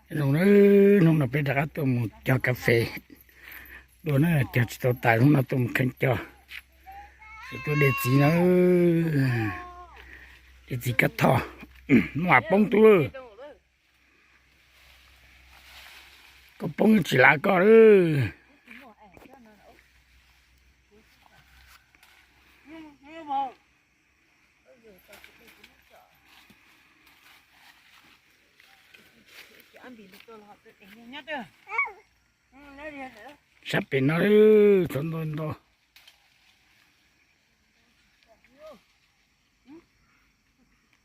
Zoo na, hnub no peb rov qab tuaj mus cog kas fes dua na, cog tsis tau tas, hnub no tuaj mus kheev cog. Tseem tuaj de txiv na, de txiv kab thoj. Hnub no poob tub lawm, koj poob tsis lav koj lawm. Sab pem no, tsov ntau ntau.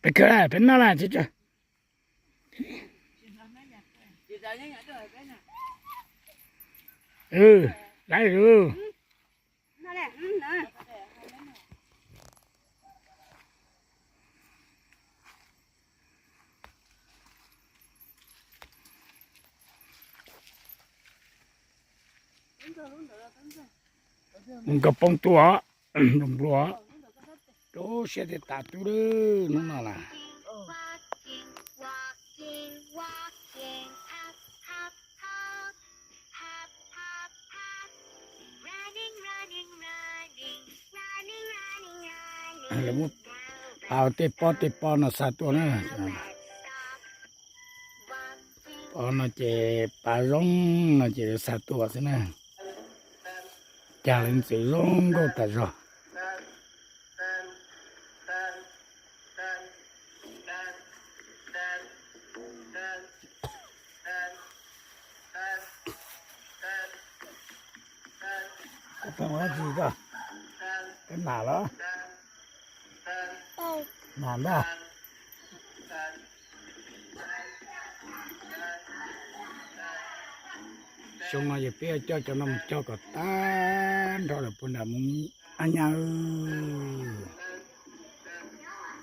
Peb kawg, peb noj lawm. Mus nkaus poob tuaj, npluas npluas, rau siab tias tas tub lawm hnub no lawm. Lawv muab pas tej pob tej pob no xa tuaj na. Pob no ces pas zoo no ces lawv xa tuaj xwb na. Cas lawv ntxim zoo nkauj tas zog. Koj pheej ua dab tsi koj? Koj nam los? Nam ntag. Xyoo no yog peb coj cov no mus cog kom tag nrho lawm puag nram Moob Ab Nyab.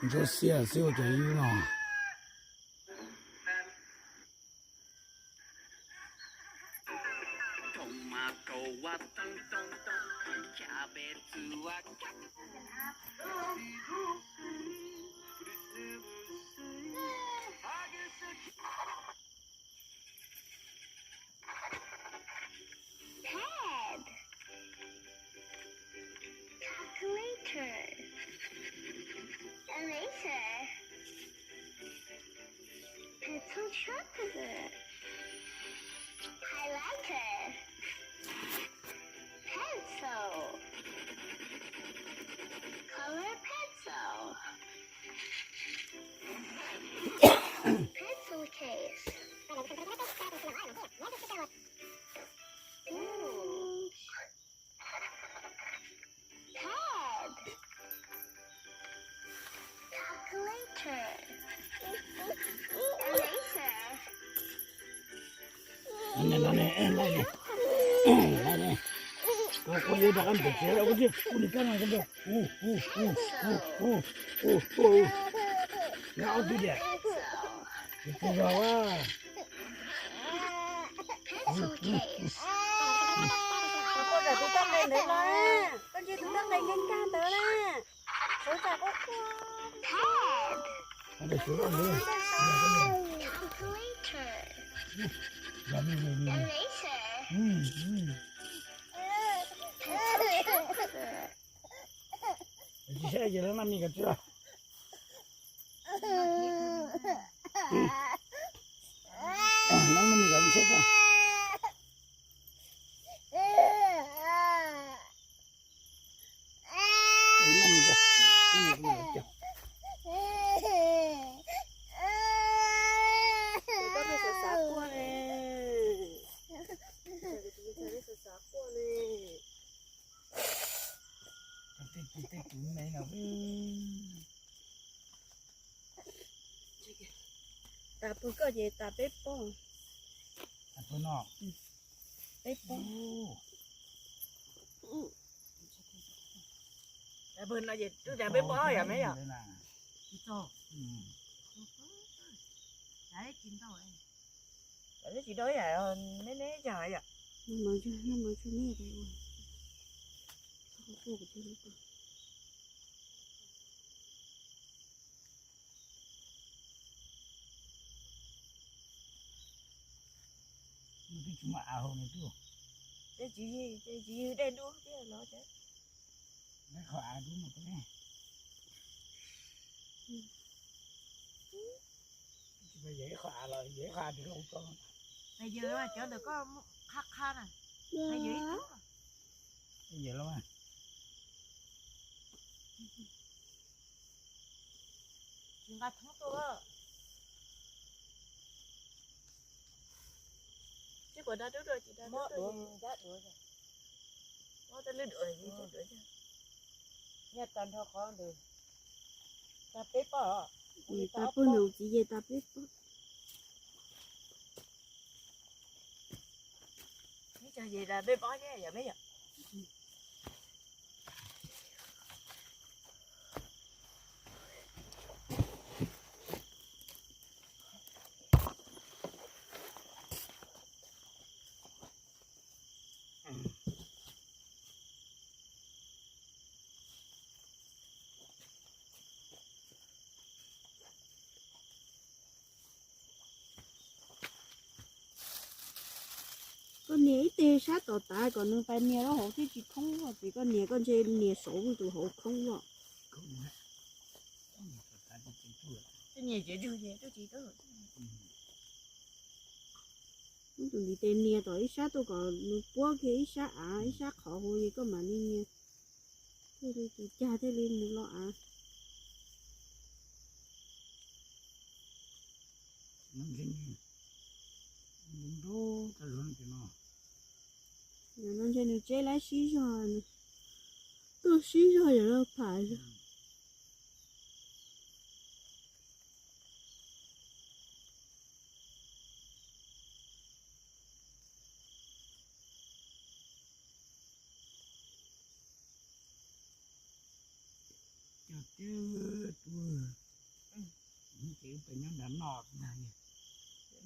Ntsuab xiab xwb ua cov yub no. Pad. Calculator. Eraser. Pencil sharpener. Highlighter. Pencil. Color pencil. Pencil case. Ink. Pad. Calculator. Eraser. Pencil. Pencil case. Koj zam tus toj qe ntawd los na, koj ntsia tus toj qe nkag nkag ntawd na. Sawv tsam quaj quaj. Pad. Calculator. Eraser. Pencil sharpener. Tsis saib ces lawv noj mis kov tsi los. Noj mis kov tsi saib. Xav xav quaj ne. Xav xav quaj ne. Tej tus me no. Tas pwg koj ces tas peb pob. Tas pwg no. Peb pob. Tas pwg no ces twb tas peb pob yom me yom. Tsis tau. Tsis tau yom, neb neb yog yom. Twb tsis muaj av hauv no twb. Ces tsis, ces tsis yog dej dub thiab los ces. Qhov av dub no. Yog ib qhov av los yog ib qhov av tsis zoo tso. Yog cov ntawm koj qhab qhab na. Yog ib qhov. Yog los. Tsis nqa thoob tuaj. Tsis pom dab dub dua, tsis dab dub dua. Mob tej lub duav, mob tej lub duav. Nyiaj tag nrho qhov ntawd. Tag peb pob. Tag peb ntawd txiv ces tag peb pob. Peb pob thiab yog peb yom. Koj nias ib teg sab tom tav kom nws pais nias lub hauv thiaj tsis khoob, ces koj nias koj ntshe nias saud tus hauv khoob os. Tus ntiv tes nias tom ib sab tuaj kom nws puab kiag ib sab av ib sab qhov hauv es koj mam li nias. Thiaj li tus cag thiaj li mus los av. Yog no ntshe nws tseb lab sib zog, tuaj sib zog yam no pham zog. Cog twb tuag, ces wb pem nyob nrad noj na.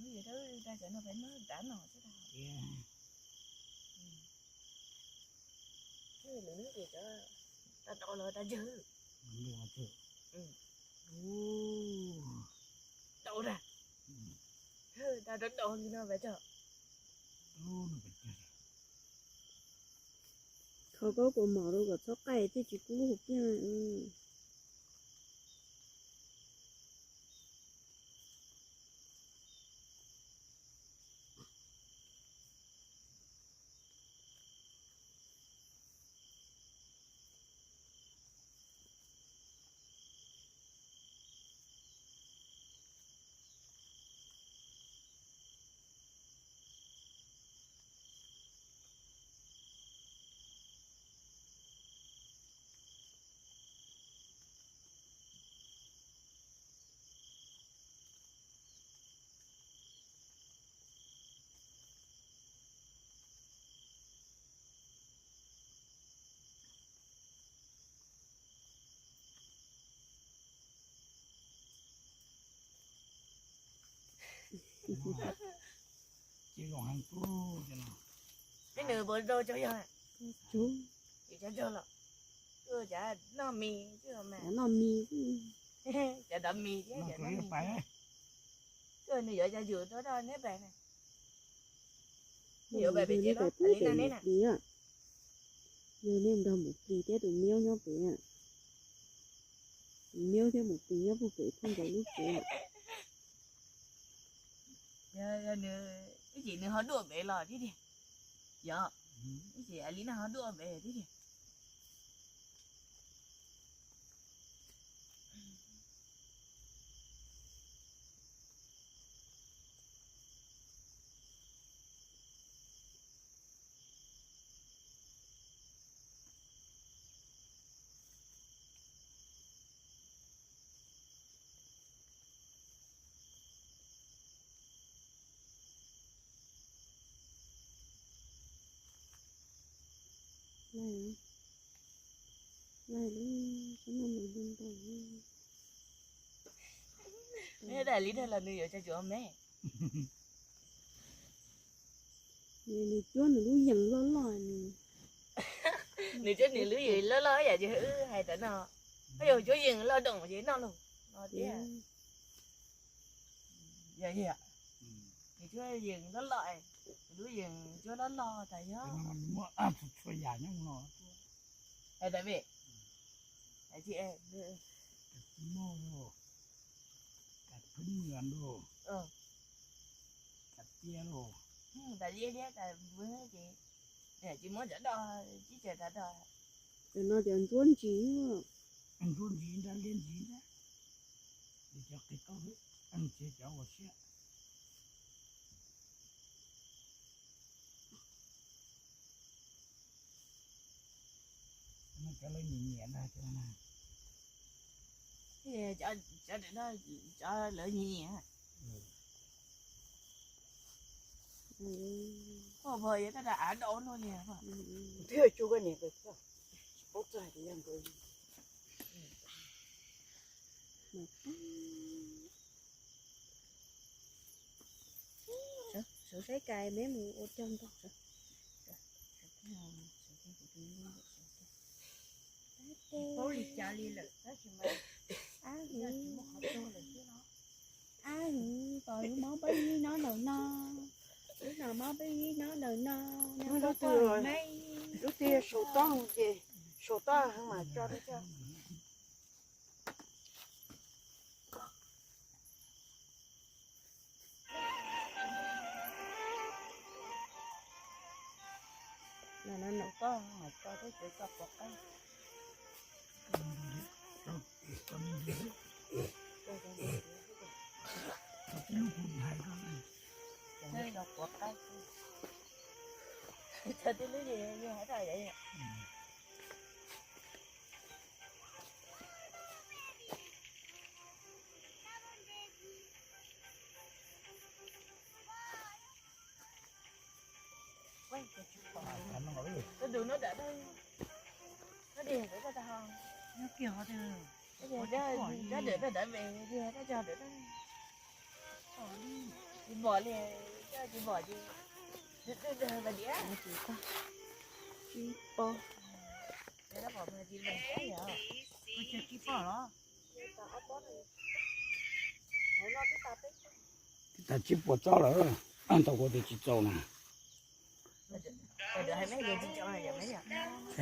Lwm hnub ces cov no pem nyob nrad noj xwb. Lwm hnub ces cov tau tau los tau cog. Tau da. Tau tau li no pem cog. Kho koj kuas mom rau kom txhob qaij thiaj tsis kub lub hauv kiag. Peb nws puas rau tsaug yog? Tsaug. Ces cov tsaug los, cov noj mis, noj mis, cov dov mis thiab cov noj mis. Nws yuav cov yus rau rau neb pem na. Neb yuav pem pem ces li no neb na. Yog nej nrog mus plig thiab tus miaub nyob pem, tus miaub thiab mus plig nyob puag pem phooj ywg lub tsev. Ib chim nws ho duaj pem los thiab tiag. Yog, ib chim Alina ho duaj pem thiab tiag. Neb dag li dag los nws yuav cov tsuav me. Nws cuab nws lub yees loj loj. Nws cuab nws lub yees loj loj yam ces wb hais rau no, koj yog cuab yees loj doom ces noj los no tiag. Yog, yog. Nws Yeej loj loj, lub yeej cuab loj loj tas yog. Muaj txhua yam nyob no. Tab sis moj, kas phwb mws los, kas tiab los, tas liab liab tas ces tsis muab cov doj, tsis tseem tas doj. Cov no cov ntsuab ntsis, ntsuab ntsis nrab liab ntsis nrab, cov qis qaub, cov uas siab. Cov lawv nyiam nyiam na, cov lawv nyiam nyiam. Pog yog tab tas av dau no li. Twb yog tsu koj niam kawg thiab, tsis paub txog hais tias yog nkawd. Sawv saib kais peb mus ua cog ntog. Paub li cas li lawm tab sis mas ab hwv, ab hwv, pom lub mob peb ib no ntawm no, lub no mob peb ib no ntawm no, lub twg, lub twg sau tob ces sau tob mas tso rau cog. No no no, koj hais tso thiab, tso quav qaib. Tso tib lub, tso tib lub, Tus no dam, no dam, dam, dam, tsis pom li, tsis pom ces, tsis pom, tsis pom los. Twb tas tsib puas txoj lawm, ntau kuv tias tsis txaus na.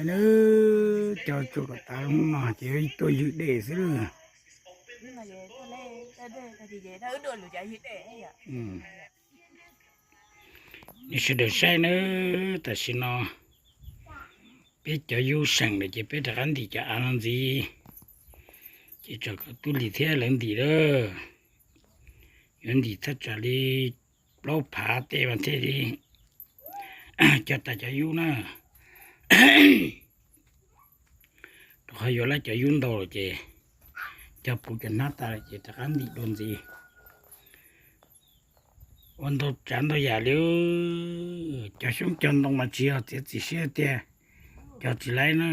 Nws cog tsuas kom tas hnub no ces tuaj ywg dej xwb. Nej sawv daws saib nawb, tam sim no peb cov yub seem lawm ces peb rov qab ntim cov av no ntxiv, ces tso kom tub lis thiab lawv ntim lawm. Yuav ntim thaj tsam li plaub phav tej mas thiaj li cog tas cov yub na. Rau qhov yuav lawm cov yub ntau lawm ces cog puv cov hnab tas lawm ces rov qab ntim dua ntxiv. Ua ntau tsav ntau yam li, cog xyoob cog ntoo mas tsis yog txiav txim siab tiag, cog tsis laib na.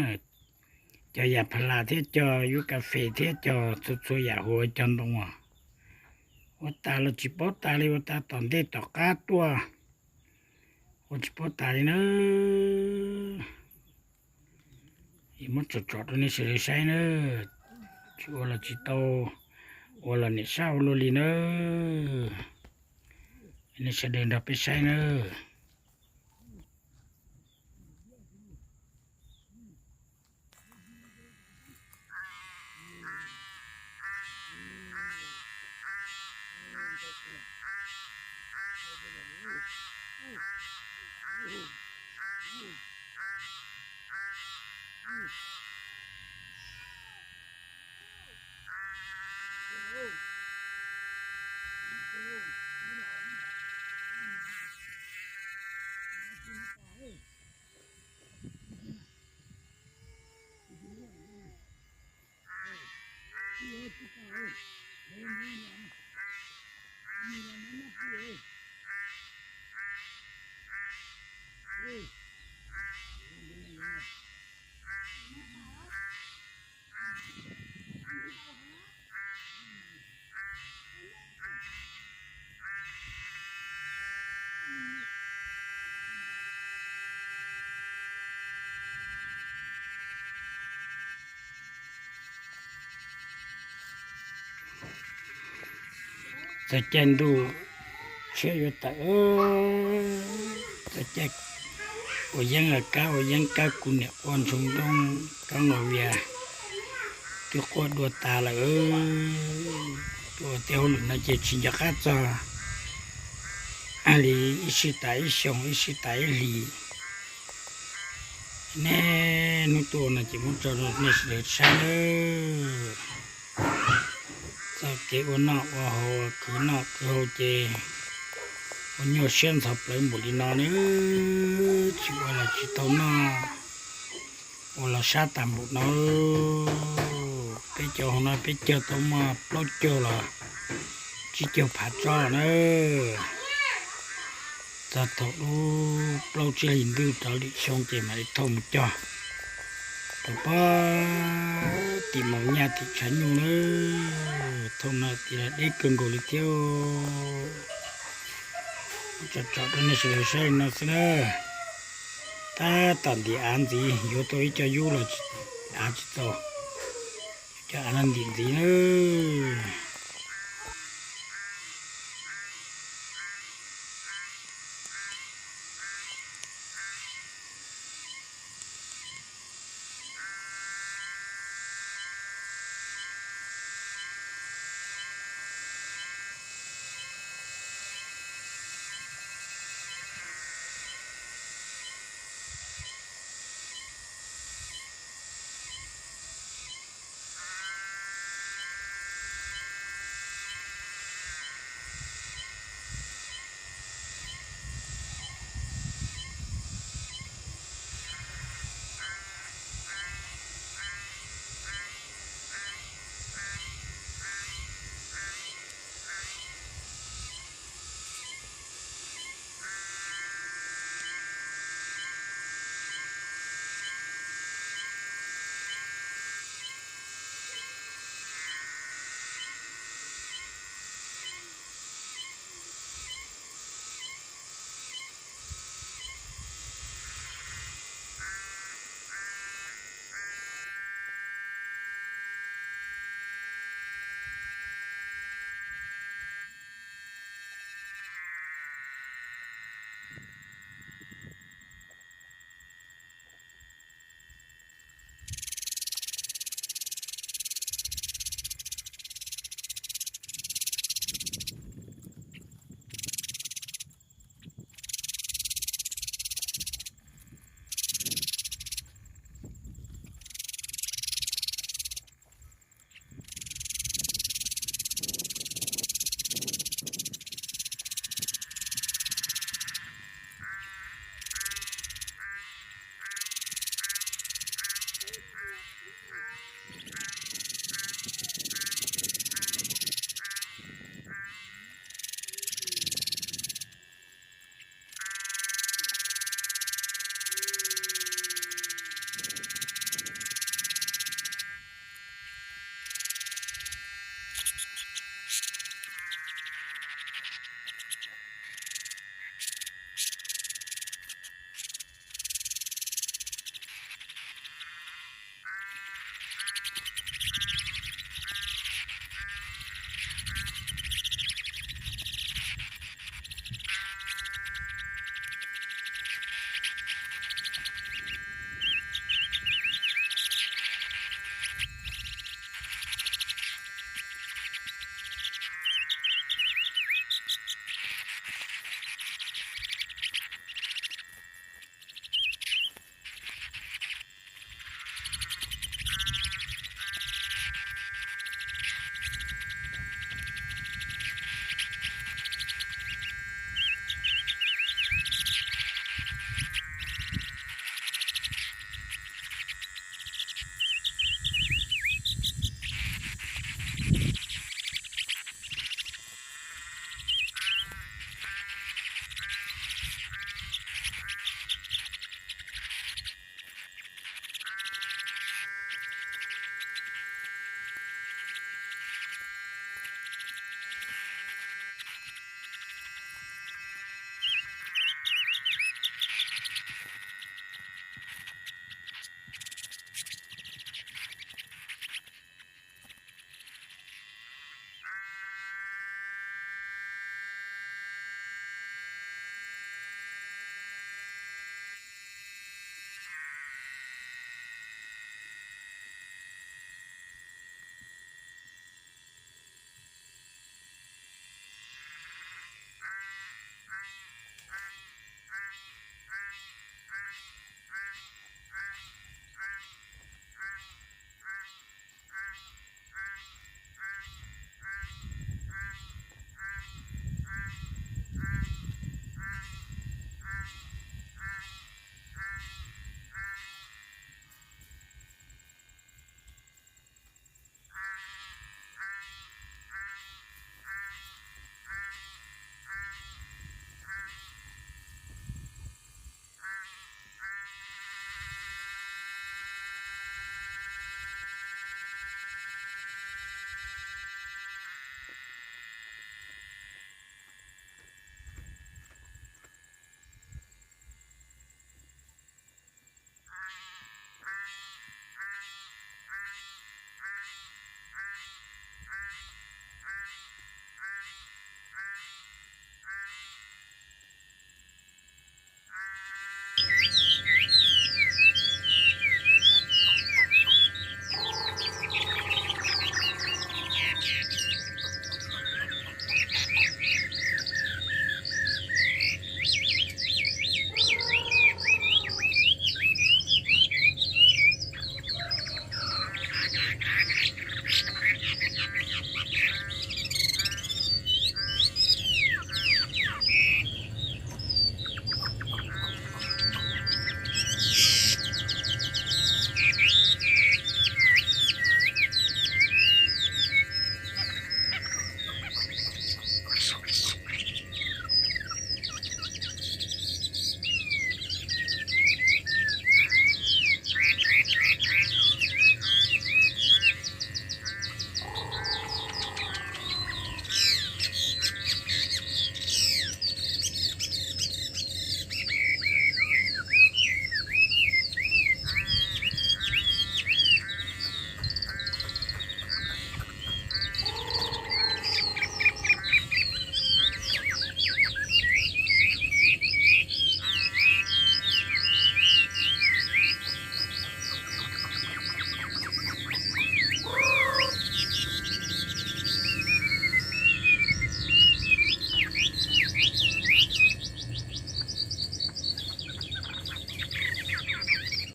Cog yam pha las thiab cog yub kas fes thiab cog txhua txhua yam huv cog ntoo os. Ua tas los tsis paub tas li, ua tas tom ntej tom qab tuaj, ua tsis paub tas li na. Muab tsom tsom rau nej sawv daws saib na, tsis ua los tsis tau, ua los niam sab ua luaj li na. Nej sawv daws nrog peb saib na. Txog caij ntuj Tshiab yuav tawm, txog caij ua yeeb los kab, ua yeeb kab kuv niam quaj ntshoo nrooj, kab nqos vias twb quaj dua tas lawm. Tuaj ua tej hauj lwm no ces tsis nco qab txog li, ib sij tas ib xyoos, ib sij tas ib hlis. Nej hnub tuaj no ces muab tso rau nej sawv daws saib nawb. Txoj kev ua noj ua haus, ua kwv noj kwv haus ces ua nyuaj siab ntxhov plawv npaum li no nawb. Tsis ua los tsis tau noj, ua los sab tas npaum no. Peb cov hauv no peb cog tau muaj plaub caug los tsib caug phav tsob na. Txog thaum lub plaub tsib hlis ntuj rov lwm xyoo ces mam li thauj mus cog rau pem tim Moos Nyaj tim tshav nyuj na. Thauj no tim los deb kawg nkaus li thiab. Tsom tsom rau nej sawv daws saib li no xwb na. Tab tom ntim av ntxiv, yuav tau ib co yub los av tsis txaus, cov av no ntim ntxiv nawb.